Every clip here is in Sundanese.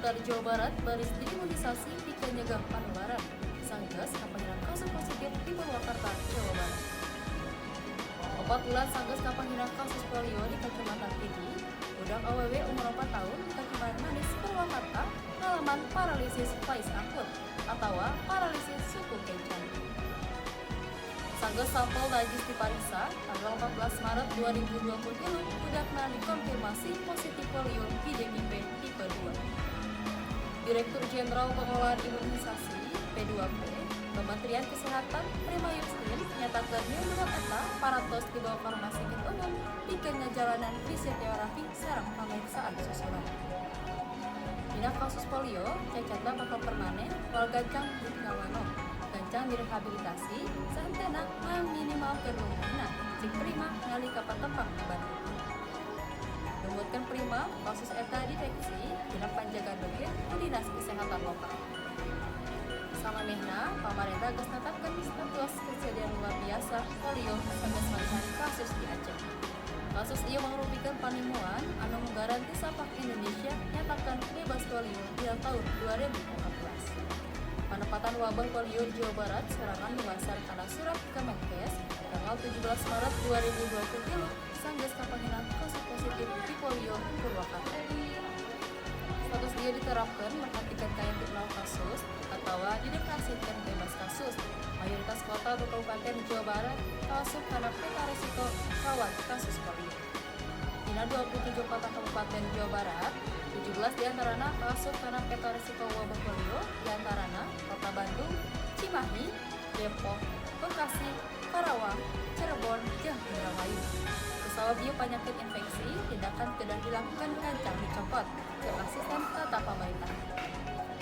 Saputar Jawa Barat baris diimunisasi pikeun nyegah panularan. Sanggeus kapanggihan kasus positif di Purwakarta, Jawa Barat. 4 bulan sanggeus kapanggihan kasus polio di Kecamatan Pidie, budak awewe umur 4 tahun di Kecamatan Manis, Purwakarta, ngalaman paralisis fays akut atau paralisis suku kencan. Sanggeus sampel najis dipariksa tanggal 14 Maret 2023, budakna dikonfirmasi positif polio IDGP tipe 2. Direktur Jenderal Pengelolaan Imunisasi P2P Kementerian Kesehatan Prima Yustin nyatakan yen budak eta parantos dibawa ke rumah sakit umum pikeun ngajalanan fisioterapi sareng pameriksaan susulan. Dina kasus polio, cacatna bakal permanen, moal gancang dipikawanoh, gancang direhabilitasi, sahentena meminimalkeun lumpuhna, cek Prima nalika patepang di Bandung. Numutkeun Prima, kasus eta dideteksi dina panjagaan leungit ku Dinas Kesehatan lokal. Samemehna, pamarentah geus netepkeun status kejadian luar biasa polio sanggeus manggihan kasus di Aceh. Kasus ieu mangrupikeun panemuan anu munggaran ti sapak Indonesia nyatakan bebas polio dina tahun 2014. Panepatan wabah polio di Jawa Barat sorangan dumasar kana surat Kemenkes tanggal 17 Maret 2023 sanggeus kapanggihan kasus positif di polio Purwakarta. Status ieu diterapkan merhatikan kayak nol kasus atau dideklarasikan bebas kasus. Mayoritas kota atau kabupaten di Jawa Barat masuk karena peta risiko rawan kasus polio. Dina 27 kota kabupaten Jawa Barat, 17 diantarana masuk karena peta risiko wabah polio, diantarana Kota Bandung, Cimahi, Depok, Bekasi, Karawang, Cirebon, jeung Indramayu. Kusabab ieu penyakit infeksi, tindakan kedah dilakukan gancang dicopot ke asisten tata pemerintah.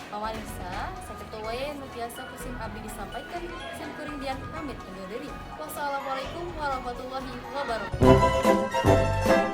Pamariksa, sakitu wae nu tiasa ku sim abdi disampaikan, sim kuring Dian pamit undur diri. Wassalamualaikum warahmatullahi wabarakatuh.